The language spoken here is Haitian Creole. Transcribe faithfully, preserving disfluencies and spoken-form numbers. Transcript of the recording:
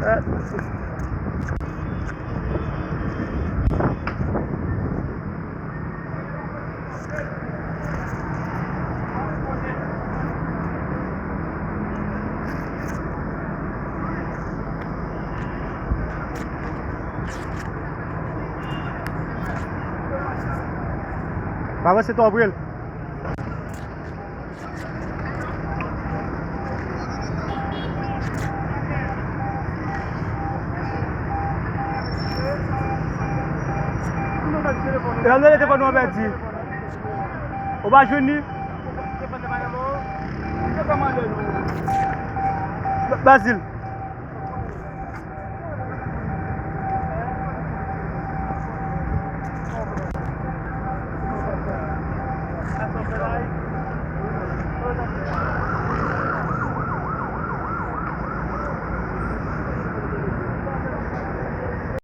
Pa avanse twò pre l. E ann rele telefòn ou pèdi. Ou pa jwenn li? Ba-, Bazil.